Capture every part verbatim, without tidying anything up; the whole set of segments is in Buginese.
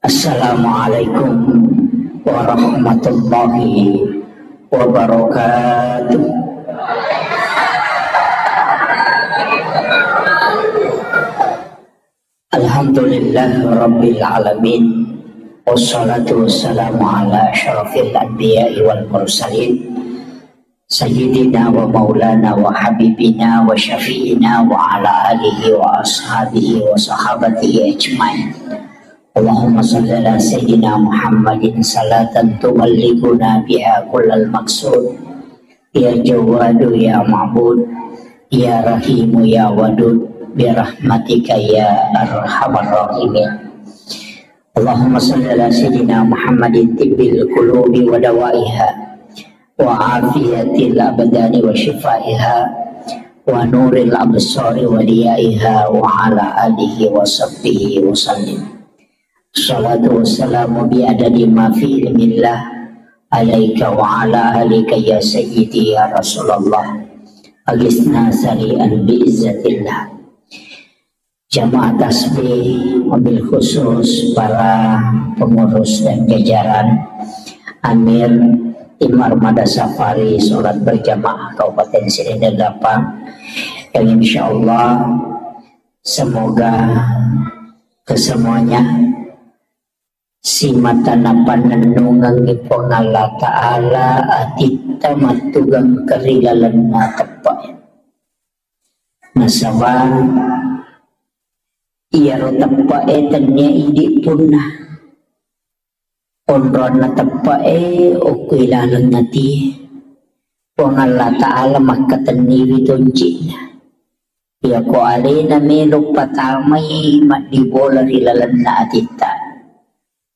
Assalamualaikum warahmatullahi wabarakatuh. Alhamdulillah Rabbil Alamin. Wassalatu wassalamu ala asyrafil anbiya'i wal mursalin. Sayyidina wa maulana wa habibina wa syafi'ina wa ala alihi wa ashabihi wa sahabatihi ajmain. Allahumma salli ala Sayyidina Muhammadin salatan tuballighuna biha kullal maqsud. Ya Jawwadu ya Ma'bud, ya Rahimu ya Wadud, bi rahmatika ya arhamar rahimin. Allahumma salli ala Sayyidina Muhammadin tibbil qulubi wa dawaiha, wa afiyatil abdani wa shifaiha, wa nuril absari wa diyaiha, wa ala alihi wa sahbihi wa sallim. Salatu wassalamu bi adadi ma fi ilmillah alaika wa ala alika ya sayyidi ya Rasulullah. Agisna sari'an bi izzatillah. Jamaah tasbih, wabil khusus para pengurus dan jajaran Amir Tim Armada Safari Salat Berjamaah Kabupaten Sidenreng Gapang, yang insyaallah semoga kesemuanya simata napannennungengngi Puang Allah Ta'ala atitta mattugangka ri lalenna teppe'e. Nasaba iyaro teppe'e tennia idi punna. Onroanna teppe'e okko ilaleng atie. Puang Allah Ta'ala makkatenniwi tonci'na. Iyako alena melo patamai maddibola ri lalenna atitta,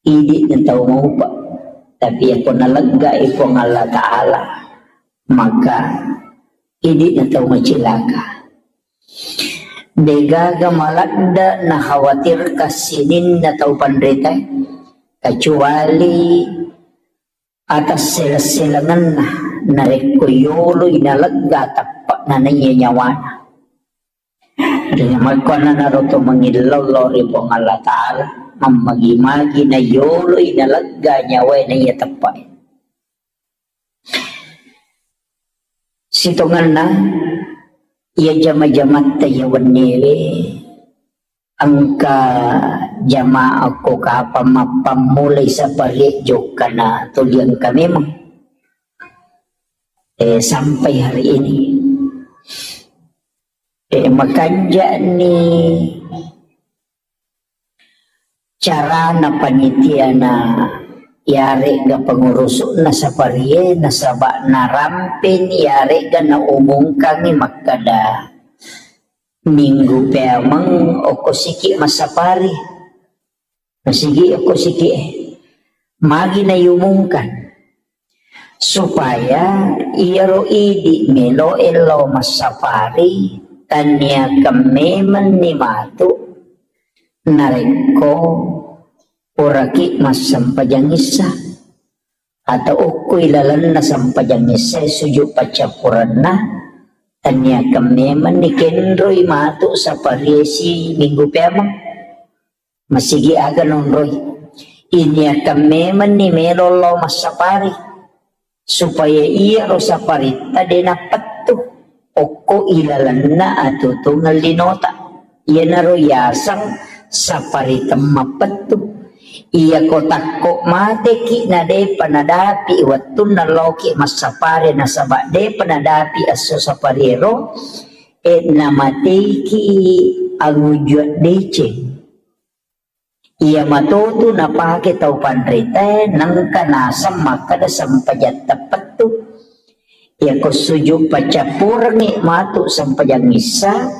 idi'na tau maupa. Tapi iyako naleggai Puang Allah Ta'ala, maka idi'na tau macilaka. Degaga maladda nakhawatirkan sininna tau panritae, kecuali atas seleng-selengenna narekko yoloi nalegga teppe'na naiya nyawana. Ri makkuannanaro to mangillau lao ri Puang Allah Ta'ala, mammagi-magi nayoloi nalegga nyawae naiya teppe'e. Sitongenna iya jama-jamatta iya wenniewe, engka jamaah ko kapang mappammulai saparie jokkana tuli engka memang. Eh, sampai hari ini. Eh, makanja'ni carana panitiana, iyare'ga pengurusu'na saparie, nasaba narampeni iyare'ga naumungkangngi makkada minggu peameng okko siki massapari. Masigi okko siki e. Magi naiumungkan supaya iyaro idi meloe lao massapari, tanniakan memenni matu narekko puraki massempajang issa atau okko ilalenna sempajang issa sujud paccappurenna, tanniakan memenni kenroi matu saparie si minggu peameng. Masigi aga nonroi. Iniakan memenni melo lao massapari supaya iyaro saparitta de nappettu okko ilalenna atutungeng linota. Iyanaro yaseng sapari temmappettu. Iyako takko mateki nadepa nadapi wettunna laoki massapari nasaba depa nadapi esso sapariero, e namateiki angujua deceng. Iya matotu napake tau panritae nengka naseng makkeda sempajang teppettu. Iyako sujud paccappurengngi matu sempajang issa,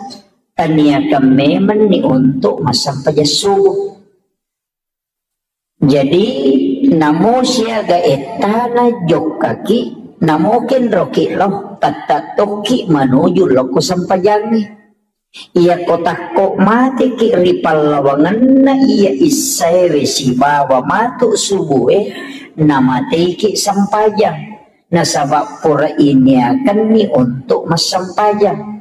taniakan memenni untuk massempajang subuh. Jadi, namo siaga ettana jokkaki, namo kenroki lo, tatta tokki manuju lokko sempajangnge. Iyako takko mateki ri pallawangenna iya issaewe sibawa matu subue, namateiki sempajang. Nasaba pura iniakenni untuk massempajang.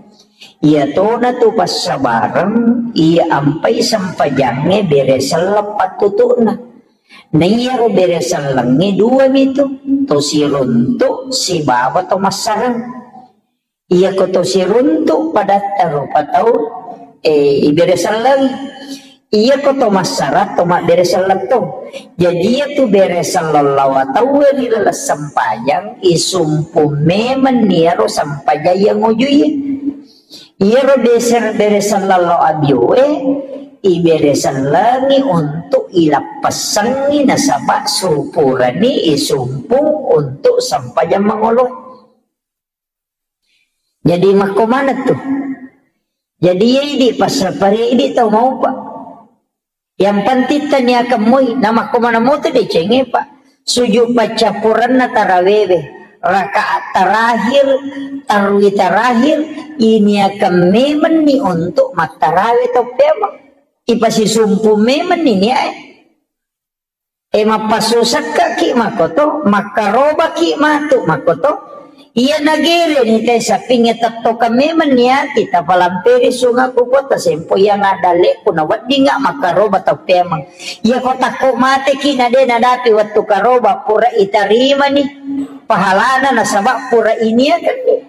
Iyatona tu passabareng iya ampai sempajangnge bere selleng pattutu'na. Na iyaro bere sellengnge dua mitu, to siruntu sibawa to massarang. Iyako to siruntu padatta rupa tau, eh, ibere selleng. Iyako to massarang to mabbere selleng to. Jadi iyatu bere selleng lawa tauwe ri laleng sempajang isumpu memeng ni iyaro sempajang iya ngojuye. Iyaro beser-, bere selleng lao abioe, ibere sellengi untuk ilappessengi nasaba supurani isumpu untuk sempajang mangolo. Jadi makko maneng tu. Jadi iya idi passapari idi tau maupa. Yang penting taniakan moi, namakko mana moto decengnge, Pak. Sujud paccappurenna tarawewe, rakaat terakhir, tarwi terakhir, iniakan memenni untuk mattarawe tau peameng. Ipasisumpu memenni niae. E, mappasusakkaki makoto, makkarobaki matu makoto. Iya nagereni te sapingnge tettokang memeng niati tapalamperi sunga kupo tasempo iya ngadalleku naweddinga makkaroba tau peameng. Iya ko takko mateki na de nadapi wettu karoba pura itarimani pahalana nasaba pura iniakenni.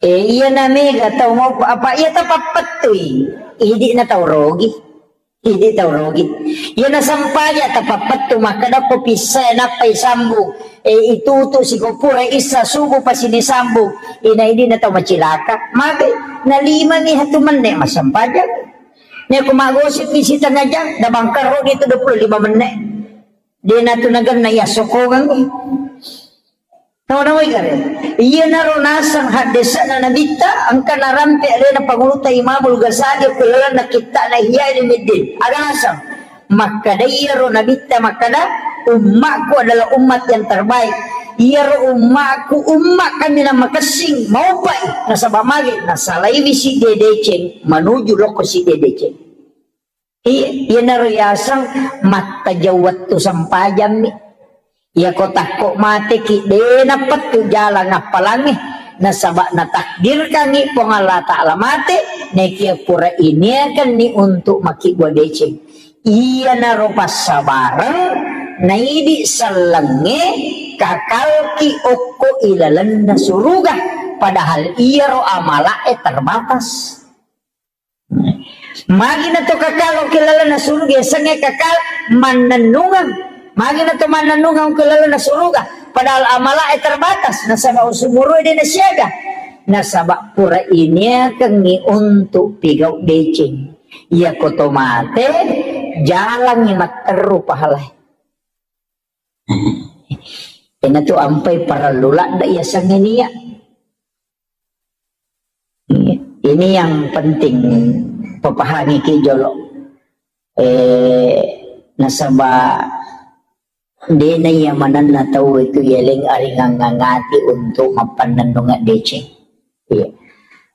E, iya na mega tau mau apa iya tapappettui. Idi na tau rogi. Idi tau rogi. Iya na sampaja tapappettu makkeda ko pissa nappai sambung. E, itutu siko pura issa subuh pasini sambung. Ina idi na tau macilaka. Mage na lima mi hatu menne masampaja. Nya ko magosip di sitengah jam, da bangkaro itu dua puluh lima menit. De na tu nagenna iya sokongeng. Nawa-nawai gare. Iyanaro naseng haddesa'na Nabitta, engka narampe alena Pangulutta Imamul Ghazali ko lalenna kitta'na Ihya Ulumuddin. Aga naseng? Makkeda iyaro Nabitta makkeda, "Ummaku adalah umat yang terbaik." Iyaro ummaku, umma kaminang makessing, maupai. Nasaba magi? Nasalaiwi sidde deceng, manuju lokko sidde deceng. Iya, iyanaro yaseng mattajau wettu sempajammi. Iyako takko mateki, de napettu jalang appalangnge. Nasaba natakdirkangngi Puang Allah Ta'ala mate, nekia pura iniakenni untuk makkibua deceng. Iyanaro passabareng, naidi sellengnge kakalki okko ilalenna suruga. Padahal iyaro amala'e terbatas. Magi na to kakal okko lalenna suruga, yasengnge kakal mannennungeng. Magi na to mannennungeng okko lalenna suruga, padahal amala'e terbatas, nasaba usumurue de nasiaga. Nasaba pura iniakengngi untuk pigau deceng. Iyako to mate, jalangngi matteru pahalae. Iyanatu ampai parellu ladde yasengnge nia. Ini yang penting papahangiki jolo. Eh, nasaba dena iya manenna tau itu yeleng aringangngati untuk mappannennungeng deceng. Iya.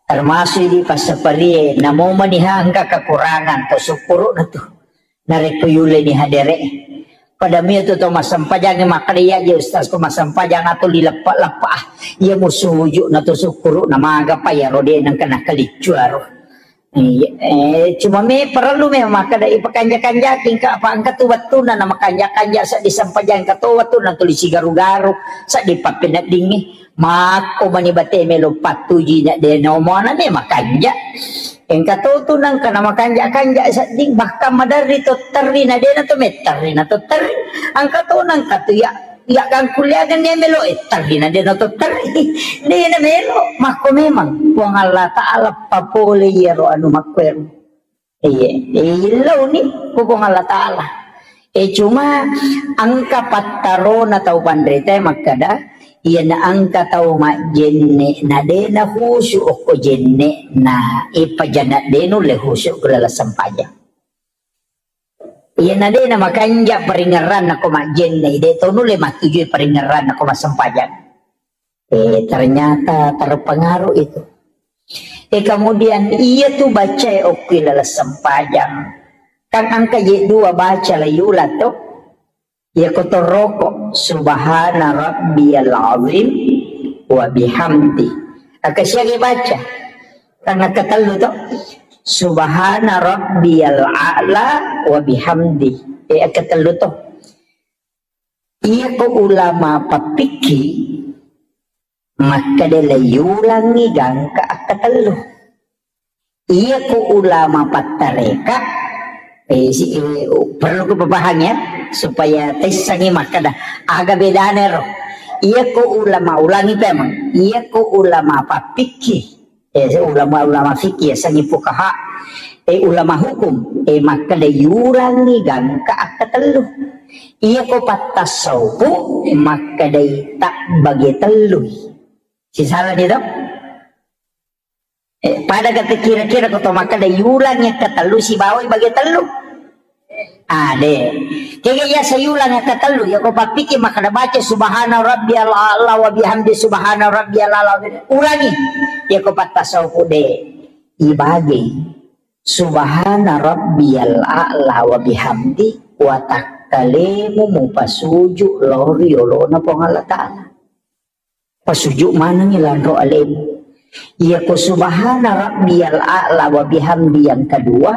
Termasuk di passaparie, namo maniha engka kekurangan, to sukkuru'na tu. Narekko yuleni hadere. Pada mia tu to massempajangnge makkeda, "Iya je Ustaz, ko massempajang atau lileppa-leppa, ah. Iya musuju na to sukkuru na maga pa iya rode nengka nakaliccu aro." Iya, eh, cuma me perlu me makkeda ipakanja-kanjaki engka apa engka tu wettuna na makanja-kanja sa disempajang engka to wettuna tuli sigaru-garu sa dipappeneddingngi. Makko mani bate melo pattuji na de nomona me makanja. Engka to tu nengka na makanja-kanja sedding, bahkan maderri to terri na de na to metterri na to terri. Engka to nengka tu ya, ya gangkuliakan dia melo, eh, terri na de na to terri. De na melo, makko memang Puang Allah Ta'ala papole iyaro anu makkuero. Iya, eh, illauni ku Puang Allah Ta'ala. Eh, cuma engka pattarona tau panrita makkeda, iyana engka tau majjenne na de na khusyuk okko jenne na ipajana de nulle khusyuk ku laleng sempajang. Iyana de na makanja paringerranna ko majjenne, de to nulle mattujui paringerranna ko massempajang. Eh, ternyata terpengaruh itu. Eh, kemudian iya tu bacae okki laleng sempajang. Kan engka je dua baca la yula to. Iya ko toroko, "Subhana rabbiyal azim wa bihamdi." Engka siagi baca. Kan engka tellu to. Subhana rabbiyal a'la wa bihamdi. Eh, ketellu to. Iyako ulama pappikki, makkeda leyulangi gangka akkatellu. Iyako ulama pattareka, eh, si, eh, perlu kupapahang ya, supaya tessangi makkeda aga bedana ro. Iyako ulama, ulangi pemeng, iyako ulama pappikki, eh, ulama-ulama fikih, yasengngi fukaha, eh, ulama hukum, eh, makkeda yulangi gangka akkatellu. Iyako pattasaupu, makkedai tabbage tellui. Sisalani to? Eh, pada kata kira-kira ko to makkeda yulang yang ketellu sibawai bage tellu. Ade. Kega iya sayulang yang ketellu, ya ko pappiki makkeda baca subhana rabbiyal a'la wa bihamdi subhana rabbiyal a'la. Ulangi. Ya ko pattasaupu de. Ibage. Subhana rabbiyal a'la wa bihamdi wa takkalemu mupasuju lao ri olona Puang Allah Ta'ala. Pasuju manengngi lanro alemu. Iyako subhana rabbiyal a'la wa bihamdi yang kedua,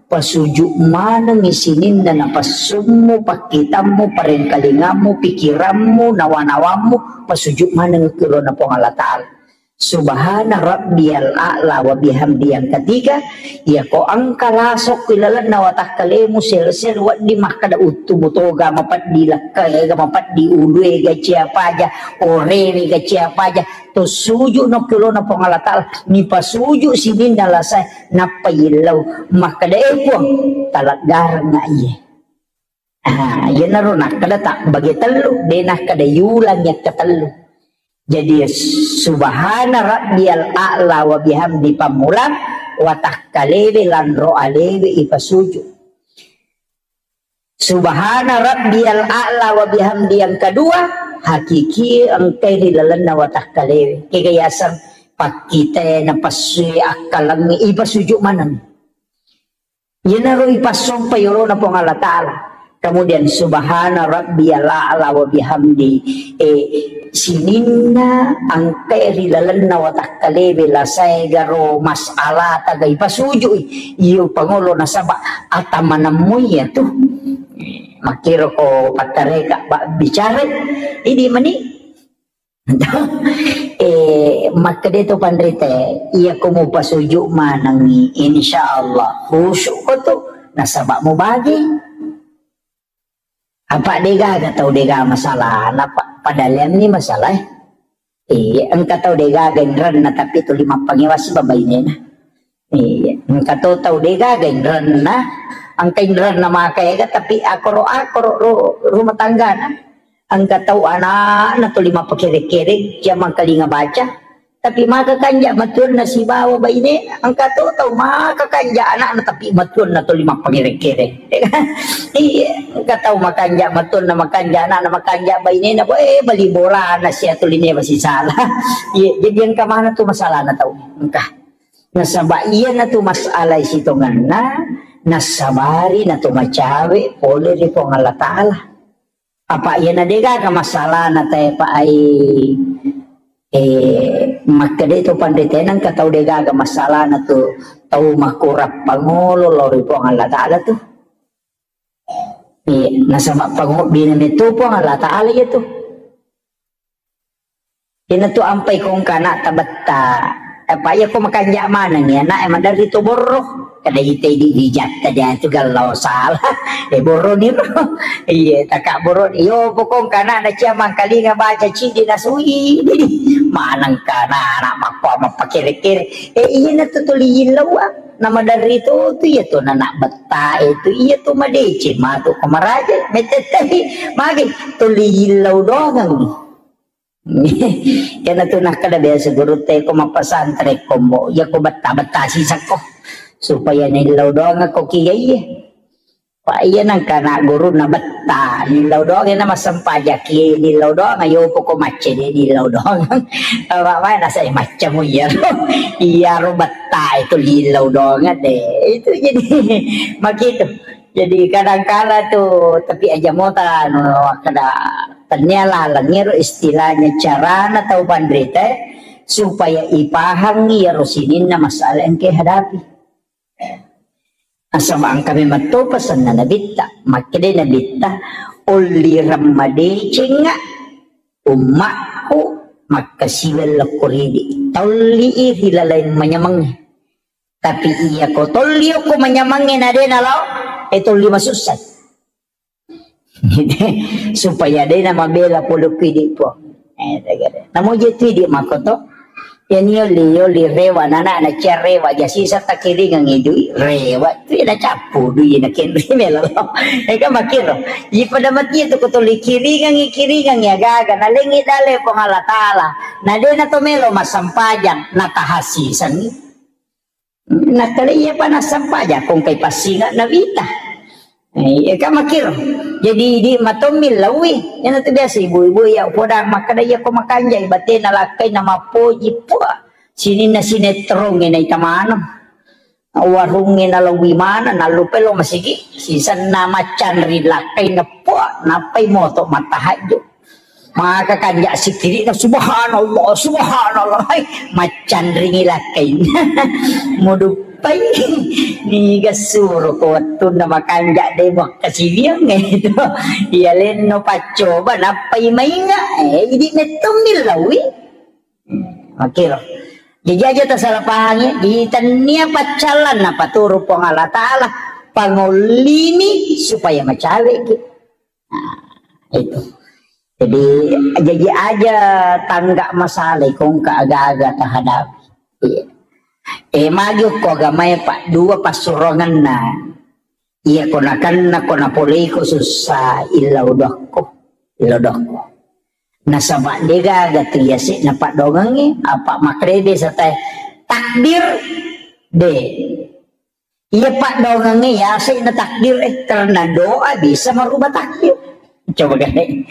pasuju manengngi sininna napasummu, pakkitammu, parengkalingammu, pikirammu, nawa-nawammu, pasuju manengngi kulona Puang Allah Ta'ala. Subhana rabbiyal a'la wa bihamdi yang ketiga, iyako engka lasokku ilalenna watakkalemu sel-sel wedding makkeda uttu mutoga mapeddi lekka ega mapeddi ulu ega ciapaja orewe ga ciapaja to suju no kulona Puang Allah Ta'ala mipasuju sininna lasae nappa yillau makkeda e Puang taleggarengnga iye. Ah, iyanaro nakkeda tabbage tellu, de nakkeda yulang yakka tellu. Jadi subhana rabbiyal a'la wa bihamdi pammulang, watakkalewe lanro alewe ipasuju. Subhana rabbiyal a'la wa bihamdi yang kedua, hakiki engkai ri lalenna watakkalewe. Kega yaseng pakkite napassui akkalengngi ipasuju maneng. Iyanaro ipassompa yolona Puang Allah Ta'ala. Kemudian subhana rabbiyal a'la wa bihamdi. Eh, sininna engkai ri lalenna watakkalewe lasae garo mas'ala taga ipasujui. Iyo pangolo nasaba atamanammu iya tu. Makkiro ko pattareka ba-, bicara. Idi mani Eh, makkeda tu panrita, iya ko mupasuju manengngi, insya Allah khusyuk ko tu, nasaba mubagi. Apa degaga tau dega masalah, napa padalean ni masalah. Eh, engka tau degaga inrenna tapi tuli mappangewasi babainena. Iya, engka to tau degaga inrenna, engka inrenna maka ega tapi akoro-akoro ru-, rumah tanggana. Engka tau anakna tuli mappakere-kere, cia mangkalinga baca. Tapi maka kanja matuanna sibawa baine, engka to tau maka kanja anakna tapi matuanna tuli mappakere-kere. Iya, engka tau makanja matuanna, makanja anakna, makanja bainena, boe bali bolana sia tuli ne masisala. Iya, jadi engka mana tu masalahna tau. Engka. Nasaba iyana tu masalah sitonganna, nasabari na tu macawe pole ri Puang Allah Ta'ala. Apa iyana degaga masalahna tae pa ai, eh, makkeda tu panrita nengka tau degaga masalahna tu tau makurang pangolo lao ri Puang Allah Ta'ala tu. Eh, nasaba pangobbina metu Puang Allah Ta'ala iya tu. Iyana tu ampai ko engka anakta betta. Apa iya ko makanja maneng iya anak e maderri to borro. Kada itai di rijatta dia tu gallau salah. Eh borro ni ro. Iya taka borro. Iyo pokok engka anak na cia mangkalinga baca cidi nasui. Jadi maneng kana anak mappa mappakere-kere. Eh iyana tu tuli yillau ah. Na maderri tu tu iya tu anak betta itu iya tu madeceng matu ko maraja. Metete magi tuli yillau doang. Iyana tu nakkeda biasa gurutta, iyako mappesantren kombo, iyako betta-betta sisakko supaya nillau doang ko kiaiye. Pa iya nengka na gurunna betta, nillau doang na massempajaki, nillau doang yo poko macce de nillau doang. Apa wae nasai maccamu iyaro. Iyaro betta itu lillau doang de. Itu jadi makitu. Jadi kadangkala tu, tapi aja mota anu kada tania laleng ero istilahnya carana tau panrita supaya ipahangi iyaro sininna masalah engke hadapi. Nasaba engka memang to pesanna Nabitta. Makkeda Nabitta, "Ollireng madecengnga ummakku makkasiwiang lokko ridi." Tolli i ri laleng manyamengnge. Tapi iyako tolli okko manyamengnge na de nalao, e tolli masussai. Supaya de namabela pole ku idi, Puang. Eh, tegere. Namo je tu idi makkoto. Yani oli, oli rewa, nana na cia rewa, ja sisa takiringang idui, rewa, tu na cappu dui na kenri melo. Eka makiro. Ji pada mati tu ko toli kiringang, kiringang ya gaga, na lengi dale Puang Allah Taala. Na de na to melo massempajang, na tahasisangi. Nakkeda iyapa nassampaja kongkai passinga nawita. Eh, iya kan makkiro. Jadi idi matommi laui. Iyanatu biasa ibu-ibu iya poda makkeda iya ko makanjai batena lakkai na mappoji pua. Sininna sinetrongnge naita maneng. Warungnge nalaui maneng, nallupai lo masigi. Sisenna maccanri lakkai na pua, nappai moto matahajju. Maka kanja sikirina, "Subhanallah, subhanallah." Hai, maccanringi lakkai. Muduppai. Niga suro ko wettunna makanja de makkasiwiang itu. Iya lenno paccoba nappai mainga. Eh, idi mettommi laui. Makiro. Jadi aja tasalah pahangi, di tannia paccallan napaturu Puang Allah Taala, pangollimi supaya macaweki. Nah, itu. Jadi, jadi aja tangga masalah, kongka aga-aga tahadapi. Iya. Eh, magi ko agamae, Pak, dua passuronganna. Iya, ko nakenna, ko napoleiko sussa, illau dokko. Illau dokko. Nasaba de gaga tu yase na padongengi, apa makrebe satai takdir de. Iya paddoangengnge yase na takdir, eh, karena doa bisa merubah takdir. Coba kan, eh.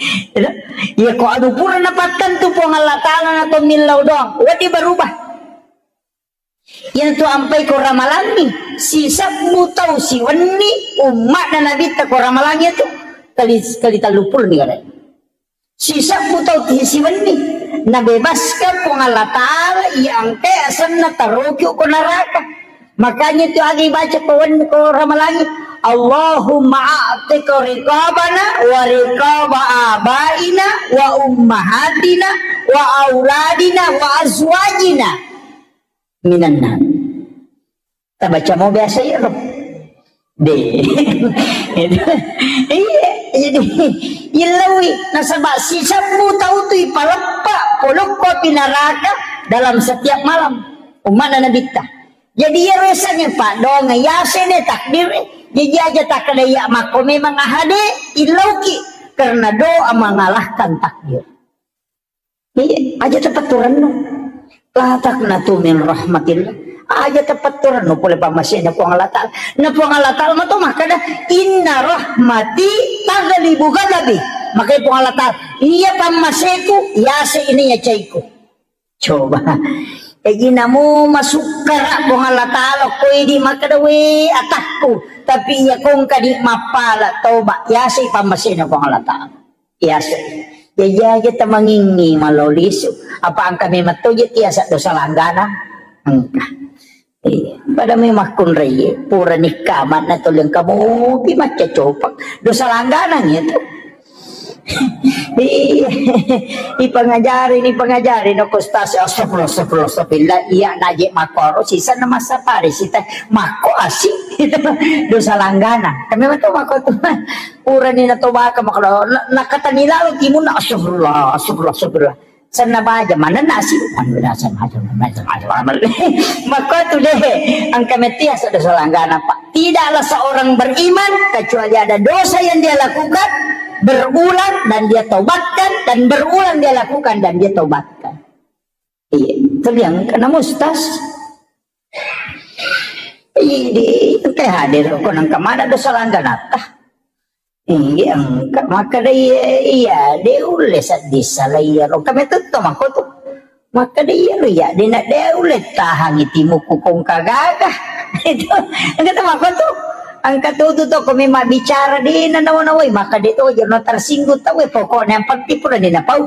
Iya, ko adu pura napattentu Puang Allah Taala na to millau doang, wedding berubah. Iya tu ampai ko ramalangi, sisebbu tau siwenni umma na nabitta ko ramalangi itu kali, kali telluppulo ni kare. Sisebbu tau ti siwenni, nabebaskan Puang Allah Taala, iya engkai asenna taroki ko neraka. Makanya itu agi baca ko wen-, ko ramalangi, "Allahumma a'tiq riqabana wa riqaba abaina wa ummahatina wa auladina wa azwajina minan nar." Tabaca mo biasa iyaro. De. Iya, jadi illaui nasaba sisebbu tau tu ipaleppa polokko api neraka dalam setiap malam. Ummana nabitta. Jadi iyaro yasengnge paddoangeng yasene takdir. Jadi aja takkeda iya makko memang ahade illauki karena doa mengalahkan takdir. Iya, aja tepetturenno. La taqnatu min rahmatillah. Aja tepetturenno pole pammasena Puang Allah Taala. Na Puang Allah Taala mato makkeda, "Inna rahmati taghlibu ghadabi." Makanya Puang Allah Taala, "Iya pammaseku, yase ini ya caiku." Coba. Jadi namu masukkara Puang Allah Taala ko idi makkeda, "We atakku." Tapi iya kongka di mappala toba, yase pammasena Puang Allah Taala. Biasa. Jaji aja tamangingi malao lisu. Apa engka memang to je tiasa dosa langganan? Engka. Iya. Pada memang kunrai, pura nikah, mana tuli engka mopi macca copang. Dosa langganan itu. Iya. Ipangajari, ipangajari, no kostasi, astagfirullah, astagfirullah, astagfirullah. Iya, naje makoro, sisa na masa pare, sita, mako asik. Dosa langganan. Kami memang to mako tu. Purani natobaka makkeda, na-, nakatani lalo timunna, astagfirullah, astagfirullah, astagfirullah. Senna baja, manenna asi, makkatu deh, engka mettiasa dosa langgana, Pak. Tidaklah seorang beriman kecuali ada dosa yang dia lakukan berulang dan dia tobatkan, dan berulang dia lakukan dan dia tobatkan. Iya, terbiang karena mustas. Idi, engka hadir ko nengka mana dosa langganatta. Iya, engka makkeda iya, iya, de ulle seddi sala iya ro. Kami tetto mako tu. Makkeda iya ro, iya, de na de ulle tahangi timuku kongka gaga. Itu, engka tu mako tu. Engka tu tu to ko memang bicara de na nawa-nawai, maka de to jeno tersinggung tau, eh, pokoknya yang penting pura de na pau.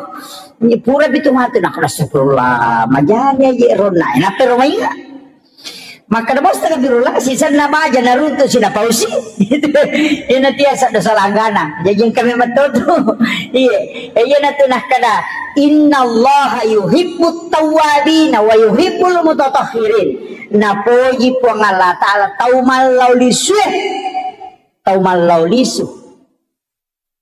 Ini pura bitu mati nak astagfirullah. Majani aja ro na, enak pero mainga. Makkeda mo astagfirullah, sisenna baja naruntu sinapausi. Iyana tiasa dosa langganang. Jaji engka memang to tu. Iya. Iyana tu nakkeda, "Innallaha yuhibbut tawwabina wa yuhibbul mutatahhirin." Napoji Puang Allah Ta'ala tau mallau lisue. Tau mallau lisu.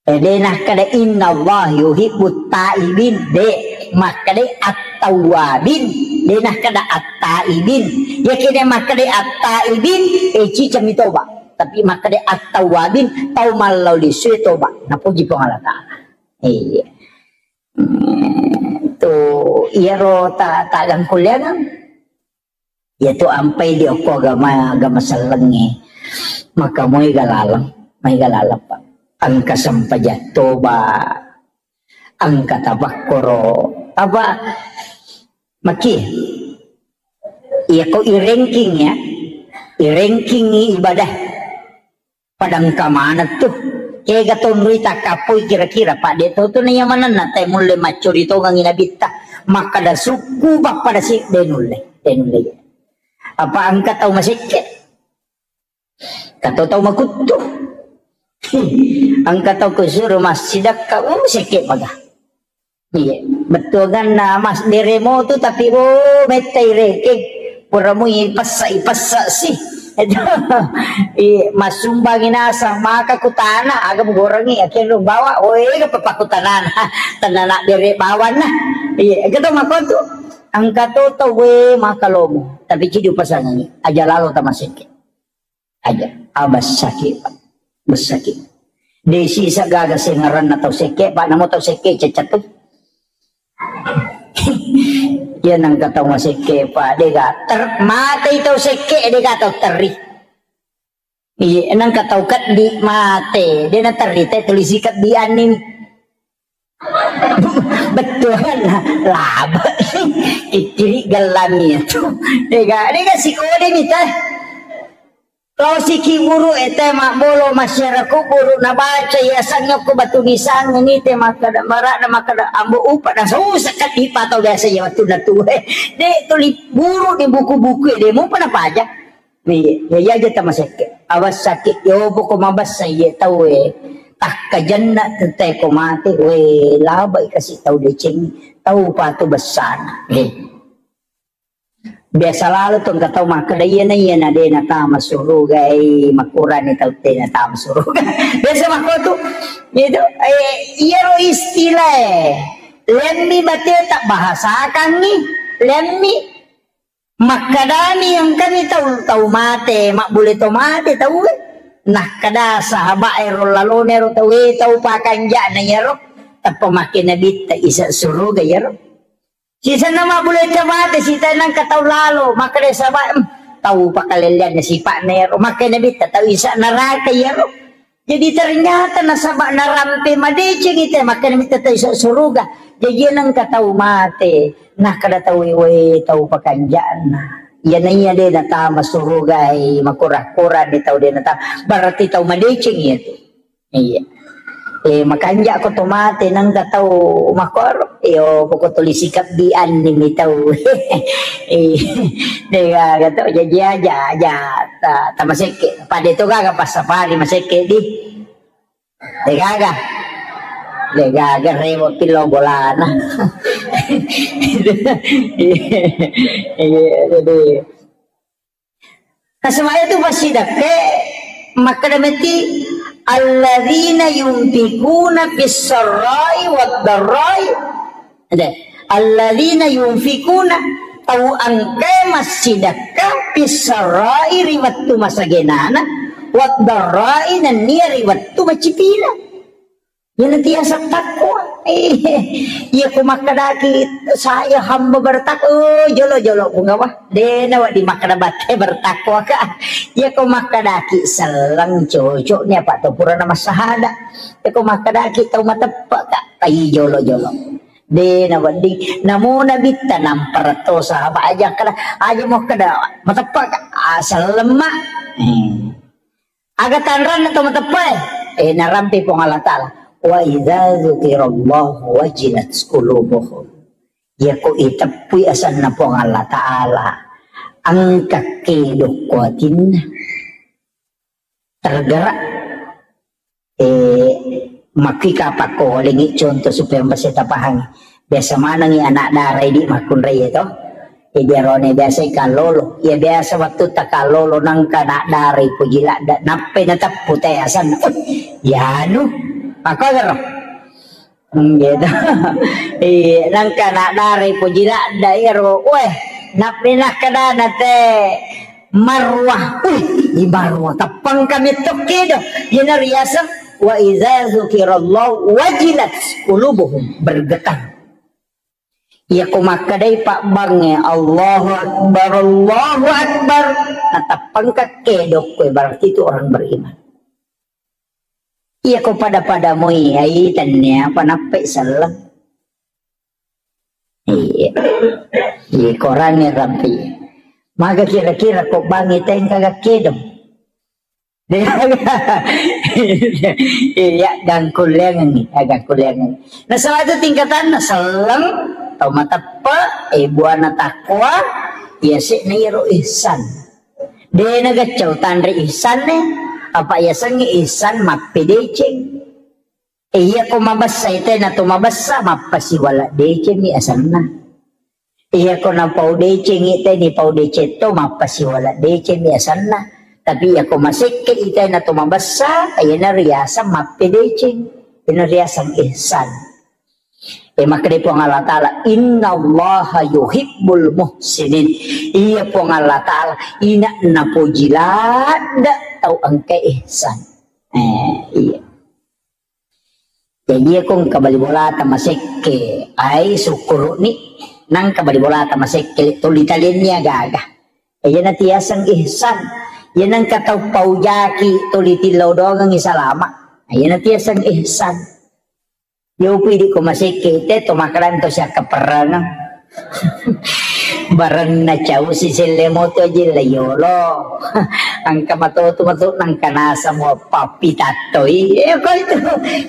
Eh, de nakkeda, "Innallaha yuhibbut taibin." De, makkeda, "At-tawwabin." De nakkeda, "At-taibin." Yakkeda makkeda, "At-taibin," eh, cicami toba. Tapi makkeda, "At-tawwabin," tau mallau lisue toba. Napoji Puang Allah Ta'ala. Iya. Hmm, tu, iyaro ta-, ta gangkulleangang. Iyatu ampai di okko agama, agama sellengnge. Maka moi ga laleng, mai ga laleng, Pak. Engka sempajang toba, engka tapakkoro. Apa? Maki. Iya ko i ranking ya. I ranking ibadah. Padangka maneng tu. Kega tonroi takkappoi kira-kira, Pak, de to tu naiya manenna te mulle maccori tongengi nabitta. Makkada sukku pappada si de nulle, de nulle. Apa engka tau masekke? Kato tau makuttu. Engka tau kusuru massidakka, oh, sekke paga. Iya, bettuanganna mas beremo tu, tapi, oh, mettai rekeng. Pura mui pessa, ipessa si. Iya, massumbangi nasang, maka kutana, aga mugorengi, akhirnya bawa, oh, ega papa kutanana. Tanana bere bawanna. Iya, ega to makontu. Engka to tau we maka lomo, tapi cidi upasangangi, aja lalo tamasekke. Aja, ah, bessaki, Pak. Bessaki. Desi sagaga sengaranna tau sekke, Pak, namo tau sekke cecet tu. Iya nangka tau masekke, Pak, dega ter-, matei tau sekke, dega tau terri. Iya, nangka tau keddi mate, dena terri te tulisi keddi anni. Bettuanna laba. Ittiri gellami tu. Dega, dega sikode mita. Lao siki buru ete mabbolo masyarakat buru nabaca ya sangyo ko batu nisang ni te makkada marada makkada ambo upa dan susah kan dipa tau biasa ya waktu natu. De tuli buru di buku-buku de mupa napaja. Iya, iya aja tamasekke. Awas sakit yo poko mabassa ye tau e. Takkajenna te ko mate we labai kasi tau deceng tau patu bessana. Eh. Biasa lalo tu engka tau makkeda, "Iyana, iyana de natama suruga, eh, makurani tau te natama suruga." Biasa makko tu. Itu, eh, iyaro istilah, eh. Lemmi bateta bahasakangngi, lemmi. Makkedami engkani tau, tau mate, mabbule to mate tau e. Nakkeda sahabat ero lalone ero tau e, tau pakanjana iyaro. Tappa makke nabitta isa suruga iyaro. Sisenna mabbuletta mate, sita nangka tau lalo, makkeda saba, em, tau pakalelleanna sipa'na iyaro, makkeda nabitta tau isa neraka iyaro. Jadi ternyata nasaba narampe madeceng ite, makkeda nabitta tau isa suruga. Jaji nangka tau mate, nakkeda tau, "Woi, tau pakanja'na. Iyana iya de natama suruga, eh, makura-kura de tau de natama." Berarti tau madeceng iyatu. Iya. Eh, makanja ko to mate nangka tau makoro. Iyo, poko tulisi kabbi anni mi tau. Eh, de gaga to jaji aja, aja ta, ta masekke. Pade to gaga passapari masekke di. De gaga. De gaga rewo pillo bolana. Iya, jadi Nasaba itu passidakke makkeda metti, "Alladzina yunfikuna fis sarra'i wad darra'i." Ede, "Alladzina yunfikuna," tau engkae massidakka, "fis sarra'i," ri wettu masagenana, "wad darra'i," nennia ri wettu macipina. Iyana tiasa takwa. Iya ko makkedaki, "Saya hamba bertakwa." Oh, jolo-jolo, Puang, apa? De nawedding makkeda batte bertakwa ka. Iya ko makkedaki selleng cocok ni apa to purana massahada. Iya ko makkedaki tau mateppe ka. Ai jolo-jolo. De nawedding. Namo nabitta nampara to sahabat aja kada. Aja mau kada mateppe ka. Ah, selleng ma. Eh. Aga tanranna to mateppae? Eh, narampe Puang Allah Ta'ala. "Wa idza dzukirallahu wajilat qulubuhum." Iyako iteppui asenna Puang Allah Ta'ala, engka kedokko atinna. Tergerak. Eh, makki kapakko lengi contoh supaya bisa tapahangi. Biasa manengi anak dara idi makkunrai to. Jadi arone biasa kallolo. Ya biasa waktu takallolo nangka anak dara poji ladda. Nappe nateppu te asan. Uh, yanu. Makko gero. Hmm, gitu. Iya, nangka anak dara poji ladda iyaro. Weh, nappi nakkedana te Marwah. Wih, i Marwah. Teppang kami tokkedo. Iyana riaseng, "Wa idza dzukirallahu wajilat qulubuhum." Bergetar. Iya ko makkedai pabbangnge, "Allahu Akbar, Allahu Akbar." Nateppang kakkedo koe, berarti itu orang beriman. Iya ko pada-pada moi, ai tennia apa nappe selleng. Iya. Iya, korangnge rampi. Maga kira-kira ko bangi tengka gakkedong. Iya, gangkullengengi, ya, gangkullengengi. Nah, salah itu tingkatan, nah, selleng, tau mateppe, eh, buana takwa, ya, sik na iyaro ihsan. De nagaccau tanre ihsanne, apa yasengnge ihsan mappedeceng. E, iyako mabessa ite na to mabessa, mappasiwala decengmi asenna. Iyako napau decengi te ni pau deceng to, mappasiwala decengmi asenna. Tapi iyako masekke ite na to mabessa, iyana riaseng mappedeceng. Iyana riaseng ihsan. E, makkeda Puang Allah Ta'ala, "Innallaha yuhibbul muhsinin." Iya Puang Allah Ta'ala, ina napoji ladde tau engka ihsan. Eh, iya. Jadi, iya ko engka bali bolata masekke, ai sukkuru'ni, nangka bali bolata masekke, tuli talenni aga-aga. Iya natiaseng ihsan. Iya nangka tau paujaki, tuli tillau doangengi salama. Iya natiaseng ihsan. Yopi idi ko masekke te to makkeda to siakkaperrangeng. Barenna cau siselle moto aja la yolo. Angka matotu matu nangka nasa mo pappi tattoi. Eh, ko itu.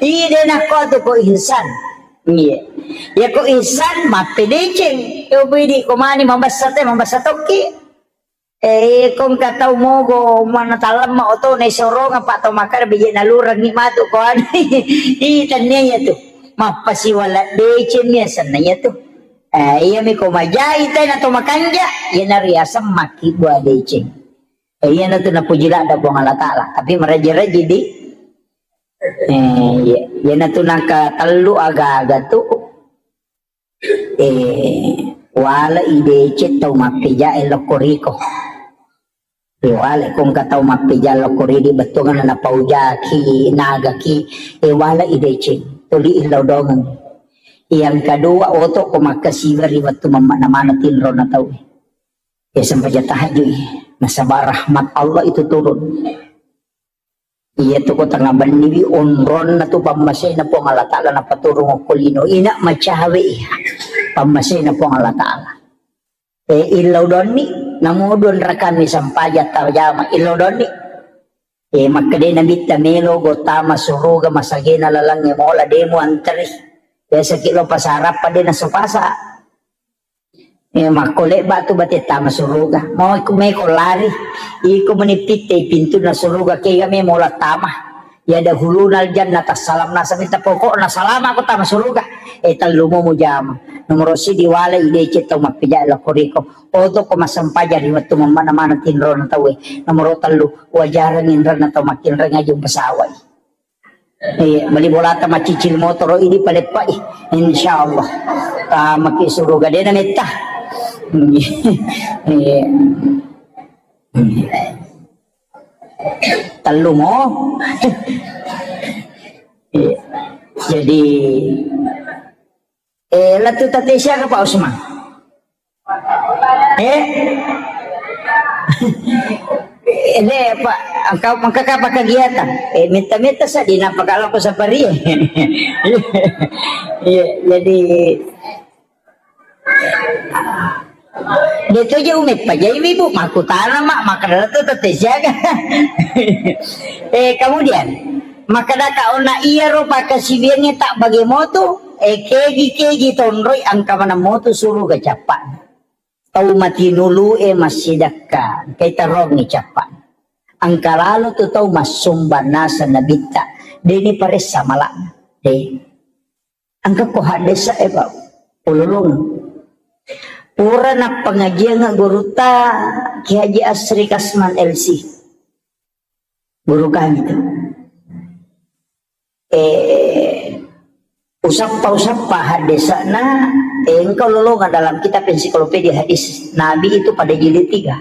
Ide nakko tu ko ihsan. Iya. Ya ko ihsan mappedeceng. Yopi idi ko mani mabessa te, mabessa tokki. Eh, ko engka tau mogo mana talemma oto na isorong apa tau makkeda bije nalurengi matu ko anu. Ih, tennia iya tu. Mappasiwala deceng mi asenna iya tu. Eh, iya mi ko majai te na to makanja, iya na riaseng makki bua deceng. Eh, iya na tu napuji ladda Puang Allah Ta'ala. Tapi meraji-raji di. Eh, iya. Iya na tu nangka tellu aga-aga tu. Eh, wala i deceng tau mappejae lokko riko. Eh, wala ko engka tau mappeja lokko ridi bettuanna napaujaki, nagaki, eh, wala i deceng. Tuli illau dongeng. Yang kedua, oto ko makkasiwa ri wettu mamma-, namana tinro na tau. Eh, sempaja tahajud, nasaba rahmat Allah itu turun. Iya tu ko tengnga benniwi onronna tu pammasena Puang Allah Ta'ala napaturung okko lino. Ina macawe iya pammasena Puang Allah Ta'ala. Eh, illau donni, namo dua rakami sampaja tajama, illau donni. Eh, makkeda Nabitta melo go tama suruga masagena lalangnge mola demo anteri. Biasa ki lo pasarappa de nasu pasa. Eh, makko lebba tu bate tama suruga. Mau iku meko lari. Iko meni pitte pintunna suruga kega me mola tama. Ya dahuluna aljannata salam nasa minta pokokna salama ko tama suruga. Eh, tellu mo mujama. Nomoro sidi wala i deceng tau mappeja lokko riko. Oto ko massempajang ri wettu mammana-mana tinrona tauwe. Nomoro tellu wajareng inrenna tau makkinreng ajung pesawai. Iya, bali bolata maccicil motoro ini paleppai. Insya Allah. Tamaki suruga dena metta. Iya. Tellu mo. Iya. Jadi, eh, latu tati siaga Pak Usman? Eh? Eh, deh, Pak, engkau, engkau apa kegiatan? Eh, minta-minta saja, nampak kalau aku sapari. Iya, jadi, de to je umeppa jai ibu, makutana, Mak, makkeda tu tette siaga. Eh, kemudian, makkeda ka ona iyaro pakkasiwiangnge tak bage motu, eh, kegi-kegi tonroi angka maneng motu suruga cappa. Tau matinulu'e massidakka, engkai tarongi cappa. Engka lalo tu tau massumbang naseng nabitta, deni paressa mala'na. De. Engka ko haddesa e, Pak, ululung. Pura nappangajiang gurutta Ki Haji Asri Kasman L C. Guru kami tu. Eh, usappa-usappa haddesa'na, eh, engka ululunga dalam kitab ensiklopedia hadis Nabi itu pada jilid tiga.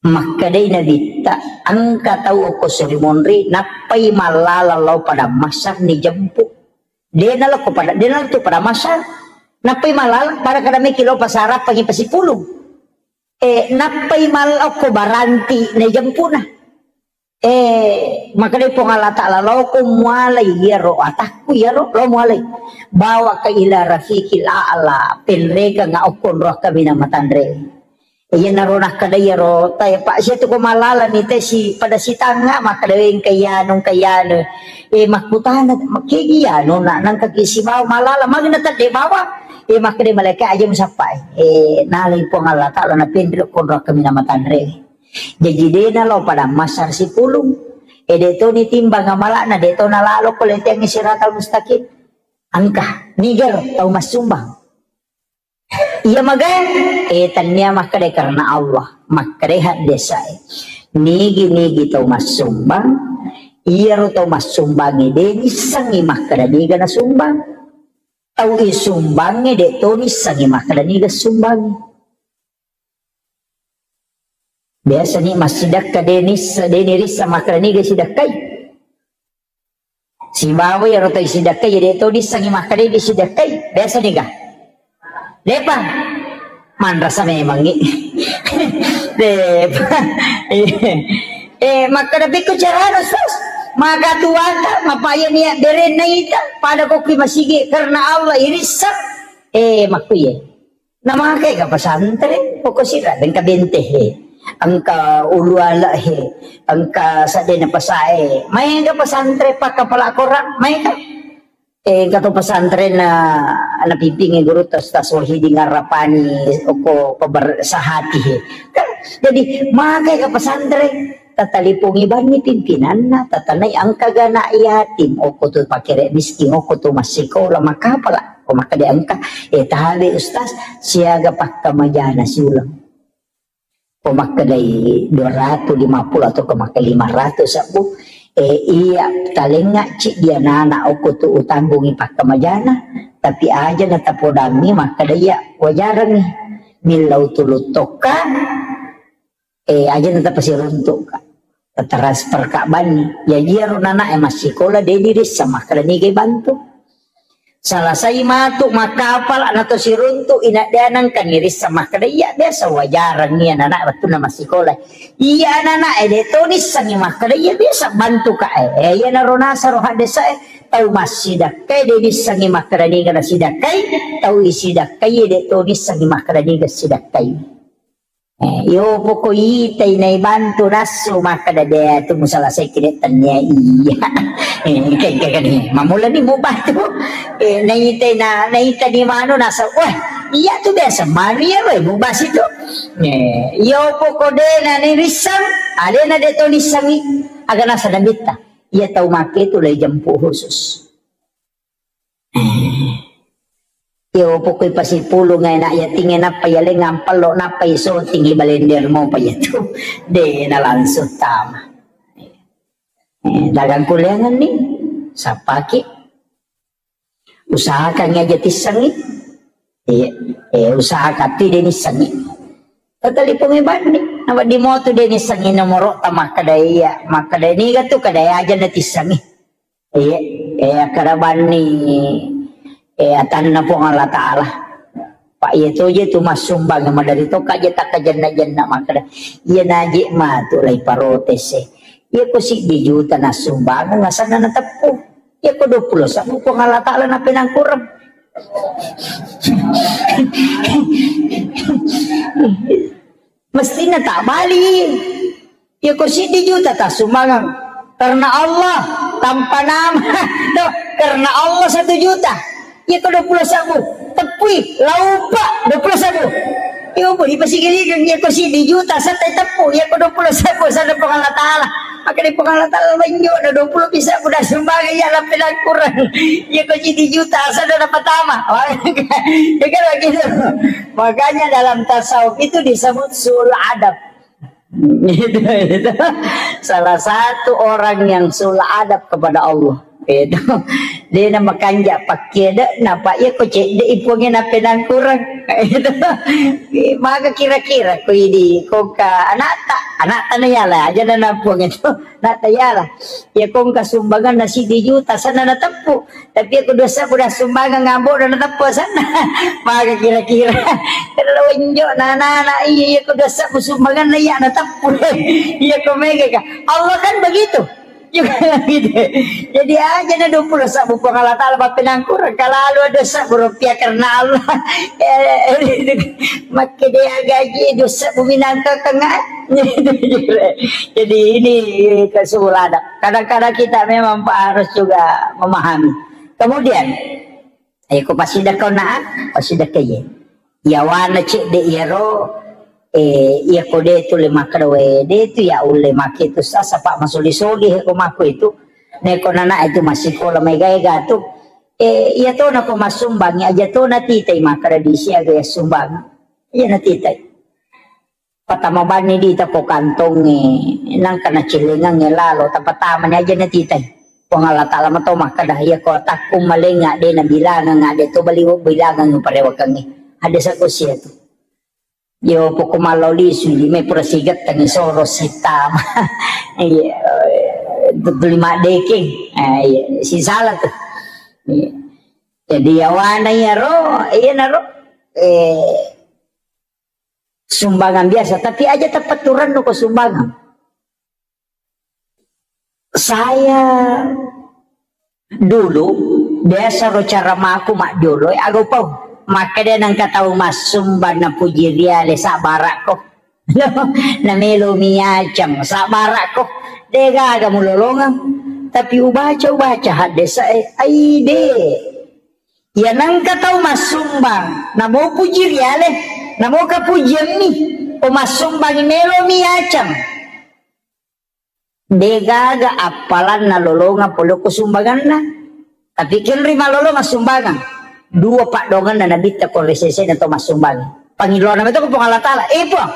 Makkedai Nabitta, engka tau okko Sri Munri, nappai mallala lao Padang Mahsyar nijempu. De nalokko pada, de nalokko Padang Mahsyar. Nappai mallala, pada kada meki lao pasarappangi pasipulung. Eh, nappai mal-, okko Baranti naijempuna. Eh, makkedai Puang Allah Ta'ala, "Laoko mualai iyaro atakku iyaro, lao mualai. Bawa ka ila rafiqil a'la, penrekeng okko onrong kaminang matanre." Iyanaro nakkeda iyaro tae, "Pak, sia tu ko malala ni te si pada sitangnga," makkeda, "Engka iyanu, engka iyanu." Eh, makkutana, "Kegi anu na, nangka ki sibawa malala, magi na tedde bawa?" Eh, makkeda malaika, "Aja musappai." Eh, nalai Puang Allah Ta'ala napenre okko onrong kaminang matanre. Jaji dena lao Padang Mahsyar sipulung. Eh, de to nitimbang amala'na, de to nalalo ko leteangngi siratal mustaqim. Engka, niga tau massumbang. Iya magai, eh, tania makkeda karena Allah, makkeda haddesae. Nigi-nigi tau massumbang, iyaro tau massumbangi de nissengi makkeda niga nasumbang. Tau isumbangi de to nissengi makkeda niga sumbangi. Biasa ni massidakka de nissa, de nirissa makkeda niga sidakkai. Sibawa iyaro tau isidakkai, de to dissengi makkeda de sidakkai. Biasa niga? Depa. Manrasa memangngi. Depa. Eh, makkeda pikku carana, Ustaz. Maka tuata, mapaya niat berenna ita, pada kokki masigi karena Allah irissa. Eh, makkuye. Namakai ka pesantren, pokok sira, engka bente he, engka ulu ala he, engka sadena pasae, maega pesantren pakka pala korang, maega. Eh, engka to pesantren na, na pimpingi guru tas, tas Wahidin Arrapani, oko peber sahati he. Kan, jadi, makai ka pesantren, tatalipongi banni pimpinanna, tatanai engka ga anak yatim, okko tu pakere miskin, okko tu massikola, makapala, ko makkeda engka, eh, tabe ustaz, siaga pakkamajana siuleng. Ko makkedai dua ratus lima puluh atau ko makkeda lima ratus sabbu, eh, iya talengnga ci dia nana okko tu utanggungi pakkamajana, tapi aja na tapodangi makkeda iya wajarangi, millau tulu tokka, Eh, aja na tapasiruntuk ka. Tatransfer ka banni. Ya, iyaro nana e massikola, de dirissa makkeda niga bantu. Salasai matu makkapala na to siruntuk, ina de nangka nirissa makkeda, iya biasa wajarang iya nana wettunna massikola. Iya nana e de to nissengi makkeda, iya biasa bantu ka e. Eh, iya naro nasaro haddesa e, tau massidakkai de nissengi makkeda niga nasidakkai, tau isidakkai de to nissengi makkeda niga sidakkai. Eh, yo poko itai naibantu nassu makkeda de tu musalasai kide tania iya. Eh, kayak gini. Mamula ni mubantu. Eh, naitai na, naita ni manu nasa. Wah, iya tu biasa manu ya weh mubas itu. Eh, yo poko de na ni risang, alena de to nisangi. Aga nasa nabitta. Iya tau make tu lai jampu khusus. Yo pokoi pasipulung anak yating e nappa yaleng ampello nappa isoting i balender mopa yatu. De na langsung tama. Eh, dagang kuliangan ni, sapaki. Usahakan aja tissengi. Iya, eh, usahakan tu de nissengi. Tatalipongi banni. Nawedding motu de nissengi nomoro ta makkeda iya, makkeda niga tu kada aja na tissengi. Iya, eh, akkeda banni, eh, atanna Puang Allah Ta'ala. Pak, iya toje tu massumbang, madari to kaje takkajenna-jenna makkeda. Iya naje matu lai parotese. Iya ko siddi juta nassumbang, nasanna nateppu. Iya ko dua puluh sabbu Puang Allah Ta'ala napenangkurang. Mestina tak bali. Ya ko siddi juta tassumbangeng karena Allah tanpa nama. Tuh, karena Allah satu juta. Ya ko dua puluh sabbu. Tepui, laupa dua puluh sabbu. Iyo, pun dipasigiligeng, iya ko siddi juta, setta teppu, iya ko dua puluh sebbu, setta Puang Allah Ta'ala. Maka di Puang Allah Ta'ala, menjo, na dua puluh bisa, udah sumbangan, iya, lappelang kurang. Iya ko siddi juta, setta na pertama. Ya kan begitu. Makanya dalam tasawuf itu disebut su'ul adab. Itu, itu. Salah satu orang yang su'ul adab kepada Allah. Itu. Dia na makanja pakkedde, napa iya ko cedde ipunge na penangkurang. Itu. Maka kira-kira ko idi, ko ka anakta, anakta na yala aja na nampung itu. Anakta yala. Ya ko engka sumbangan na siddi juta, sana na teppu. Tapi aku dosa udah sumbangan ngambok dan teppu sana. Maka kira-kira. Kalau enjo na anak-anak iya, iya ko dosa sumbangan na iya na teppu. Iya ko mega ka. Allah kan begitu. Juga gitu. Jadi aja na dua puluh sebbu Puang Allah Ta'ala, bappenangkurang kalalu ada sebbu rupiah karena Allah. Eh, makke dia gaji dosa bu minangka kengah. Jadi ini kesulitan. Kadang-kadang kita memang harus juga memahami. Kemudian, eh, ko pasidakka na, pasidakka ye. Yawana cedde iyaro, eh, iya ko de tu le makkeda we, de tu ya ulle make tu sasa pak masoli-soli he ko makku itu. Neko nana itu masikola mega-ega tu. Eh, iya to na ko masumbangi aja to na titai makkeda di siaga ya sumbang. Iya na titai. Patama bani di tako kantongnge, nangka na cilengangnge lalo, tapatama ni aja na titai. Puang Allah Ta'ala mato makkeda, iya ko atakku malenga de na bilangang ade to bali bilangang parewakangnge. Ada sako sia tu. Yo poko mallo lisu di me pura sigettengi soro sitama. Iya, eh, tu lima dekeng. Eh, iya, si salah tu. Iya. Jadi yawana iyaro, iya naro. Eh, sumbangan biasa, tapi aja tepettu rennu ko sumbangan. Saya dulu biasa ro cara maku mak jolo aga upau. Makkeda nengka tau massumbang na puji riale sabarakko. Na melo mi acang sabarakko. De gaga mulolongeng. Tapi ubaca ubaca haddesa e. Aide. Iya nengka tau massumbang, namo puji riale, namo kapujiammi, ko massumbang melo mi acang. De gaga appalanna lolonga pole ko sumbanganna. Tapi kenri malolo massumbangan. Dua paddoanganna nabitta ko resesena to massumbang. Pangilona meto ko Puang Allah Ta'ala. Eh Puang,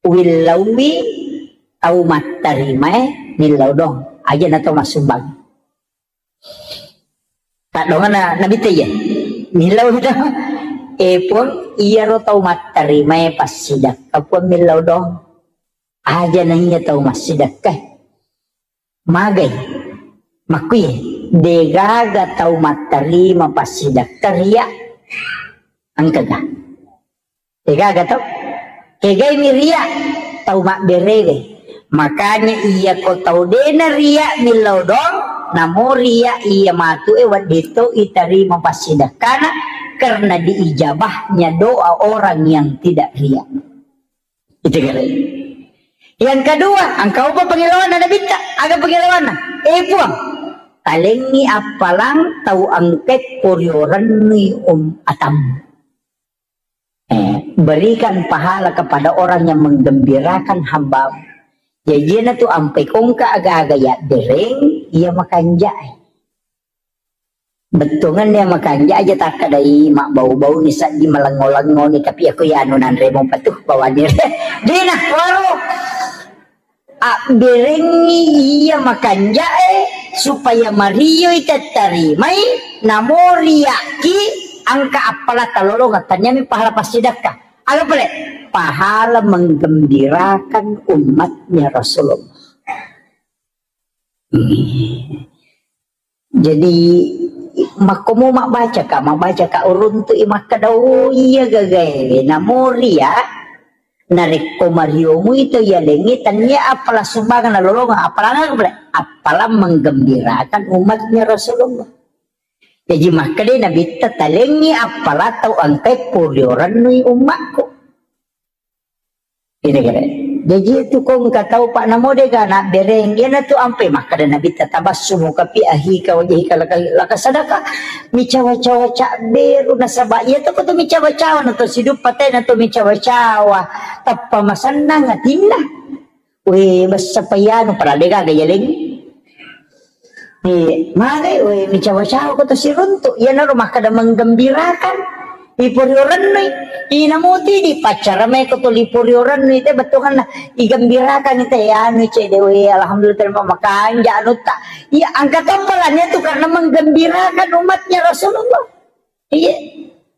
willauwi tau mattarimae millau dong. Aja na to massumbang. Taddongana nabitta iya. Millau to. Eh Puang, iyaro tau mattarimae passidakka Puang millau dong. Aja na iya tau massidakka. Magai. Makkuye, degaga tau mattarima passidakka ria. Engkaga. Degaga tau. Kegai mi ria tau mabberewe. Makanya iya ko tau dena ria millau dong, namo ria iya matu e wedding to itarima passidakkana karena diijabahnya doa orang yang tidak ria. Itu kira. Yang kedua, engka upa pengilawanna nabitta, aga pengilawanna? Eh Puang, talengi appalang tau engkai poriorennui um atam. Eh, berikan pahala kepada orang yang menggembirakan hambamu. Jajina tu ampai kongka aga-aga ya dereng, iya makanjai. Bettuangenna makanja aja takkadai mabbau-bauni seddi malengo-lengoni, tapi aku ya anu nanre mopa tu bawanni. Dena waro abberengi iya makanjae supaya marioi tettarimai, namo riakki engka appala talolonga, taniami pahala passidakka. Aga pale? Pahala menggembirakan umatnya Rasulullah. Hmm. Jadi, makkomo mabbacaka, mabbacaka uruntu'i makkeda, "Oh, iya gagae, namo ria, narekko mariomui to yalengnge, tania appala sumbangan nalolongeng, appalang aga pale? Appalang menggembirakan umatnya Rasulullah." Jaji makkeda Nabitta, "Talengngi appala tau engkai poriorennui ummakku." Kira-kira. Jaji tu ko engka tau pa namo de ga nabbereng, iyanatu ampe makkeda Nabitta, "Tabassumuka fi akhika wajhika laka, laka sadaqah." Micawa-cawa cabberu nasaba iya to ko to micawa-cawa na to siduppa te na to micawa-cawa. Tappa masennang atinna. We, bessa payanu pada de gaga yaleng. Eh, magai, we, micawa-cawa ko to siruntu. Iyanaro makkeda menggembirakan. Liporio rennui. Inamuti di pacara mai ko to liporio rennui te bettuanna. Igembirakan te anu cede, we, alhamdulillah terima makanja anutta. Iya, angka tombolanya tu karena menggembirakan umatnya Rasulullah. Iya.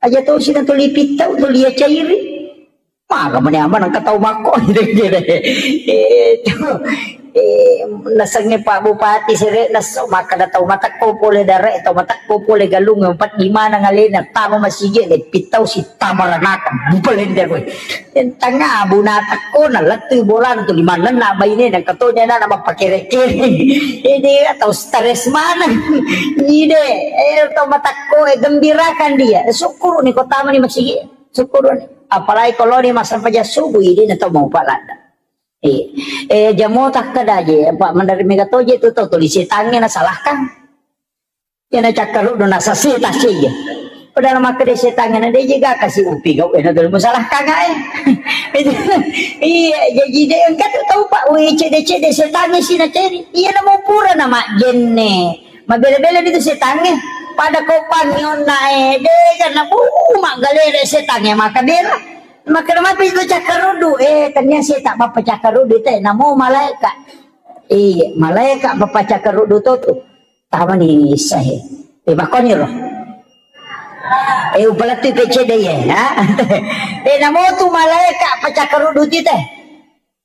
Aja to sina tuli pittau, tuli cairi. Maga mani ama nengka tau makko. Itu. Eh, nasengnge Pak Bupati sere nasso makkeda tau matekko pole dare, tau matekko pole galung empat lima nang alena tama masigi le pittau si tama ranaka bupalender kowe. Tengah buna tekko na lettui bolana tu limanenna baine nang katonya na mappakere-kere. Ini tau stres maneng. Ide, eh, tau matekko, eh, gembirakan dia. Syukur ni ko tama ni masigi. Syukur. Apalagi kalau ni massempajang subuh, ini na tau mau paladda. Eh, eh, jamo takkeda je, Pak, mendarat mega toje tu tau tuli setangnge nasalahkan. Ya na cakkaruddu nasa seta seje. Padahal makkeda setangnge na deje ga kasi upi gau, eh, na tuli musalahkan, eh. Iya, jadi de engka tu tau, Pak, we cede-cede setangnge sina ceri. Iya na mau pura na majenne. Mabela-bela itu setangnge. Pada ko pangionna, eh, de karena bu maggalere setangnge maka bela. Makkeda mapi tu cakkaruddu, eh, tania seta bappa cakkaruddu te, namo malaika. Iya, malaika bappa cakkaruddu to tu. Tama ni sahe. Eh, makkoni ro. Eh, upalattui pecede ye, ha? Eh, namo tu malaika pacakkaruddu ti te.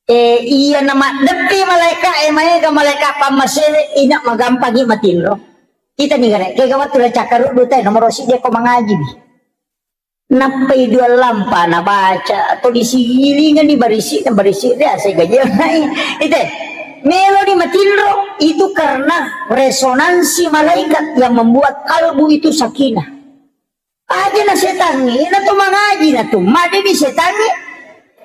Eh, iya na maddeppi malaika, eh, maega malaika pammasewe, ina magampangi matinro. Kita ni gare, kega wattu la cakkaruddu te, nomoro siddi ko mangaji bi. Nappai dua lampa nabaca atau disigilingani barisi na barisi de ase gaji nai. Ite, melo ni matinro itu karena resonansi malaikat yang membuat kalbu itu sakinah. Aja na setangnge, ina tu mangaji na tu, made di setangnge.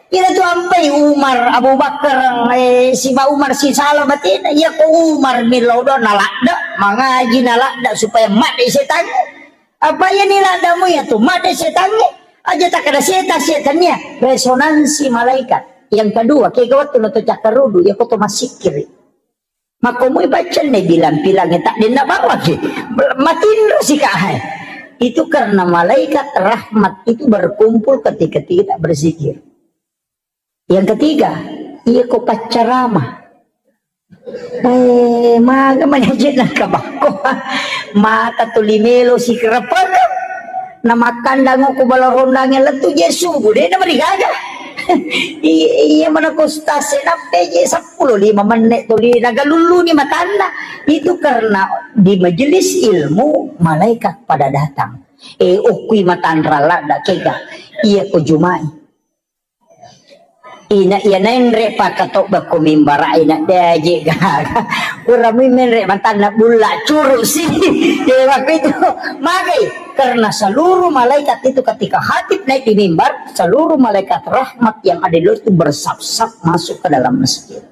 Ina tu ampai Umar, Abu Bakar, eh, si ba Umar si salah batina, iya ko Umar millau do na ladda, mangaji na ladda supaya made setangnge. Apa iya ni laddamu iya tu, made setangnge. Aja takkeda setan, setan iya, resonansi malaikat. Yang kedua, kega wattu na to cakkarudu, iya ko to massikkiri. Makkomui baccenne bilang-bilangnge, tak denna bawaki. Matinro si kahai. Itu karena malaikat rahmat itu berkumpul ketika kita berzikir. Yang ketiga, iya ko paccarama. Eh, maga manaje nangka bakko. Mata tuli melo sikerepekeng. Na makkandang ko bala rondangnge lettu je subuh, de na marigaga. I-, iya mana ko stase nappe je seppulo lima menit tuli nagalulluni matanna. Itu karena di majelis ilmu malaikat pada datang. Eh, okkui matanra ladda kega. Iya ko jumai. Ina iya naenre pakatobba ko mimbara ina daje gaga. Uramui menre matanna bulla curu si. Jadi waktu itu magai karena seluruh malaikat itu ketika khatib naik di mimbar, seluruh malaikat rahmat yang ada di luar itu bersap-sap masuk ke dalam masjid.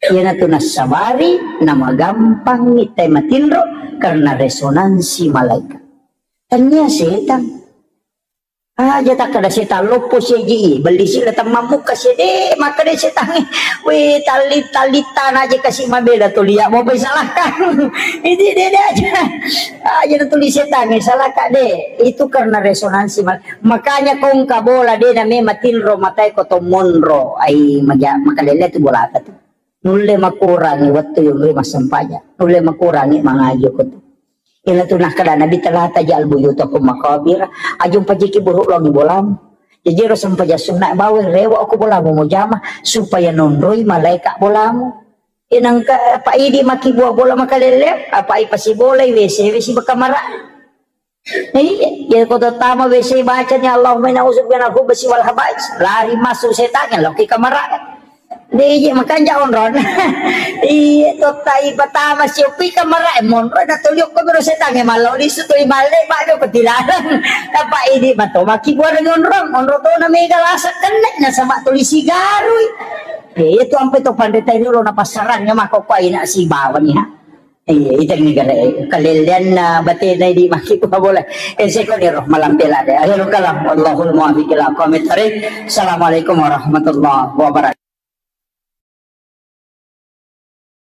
Iyanatu nassabari namagampang mittai matinro karena resonansi malaikat. Tania setan. Aja takkeda setang loppo seji, bellisi na temmammukka sede, makkeda setangnge, "We, talli-, tallittana aja kasi mabela tuli, ya, mau pai salahkan." Itu dede aja. Aja na tuli setangnge, salahkan de. Itu karena resonansi mal-, makanya kongka bola de na memang tinro matai ko to monro. Ai, maja-, makalele tu bola tu. Nulle makurangi wettu yunrui massempajang. Nulle makurangi mangaji ko tu. Iyanatu nakkeda Nabitta, "La taj'al buyutakum maqabir." Aja mpajiki buruk longi bolamu. Jaji ro sempajang sunna baweng rewe ko bolamu mujama supaya nonroi malaika bolamu. Inangka apa idi maki buah bola makalele, apa ipasibolai W C, W C bakamara. Iya, iya ko tama W C bacani Allahumma inna a'udzubika minal khubusi wal khaba'is. Lari masuk setan, loki kamara. Dije makanja onron. Iya, totta ipatama sioppi kamara, eh, monro na toliok ko biro setangnge, mallo lisu tuli malle, Pak, do petilalang. Tapa idi mato maki buareng onron, onro to na mega lasa kenne, na sama tuli sigarui. Eh, itu ampe to panrita ini lo napasarannya mako ko aina sibawa ni ha. Eh, itu negara eh, kalelean na batena di maki ko boleh. Eh, saya kau ni roh malam bela deh. Ayo kalam. Allahul muwaffiq ila aqwamit thariq. Assalamualaikum warahmatullahi wabarakatuh.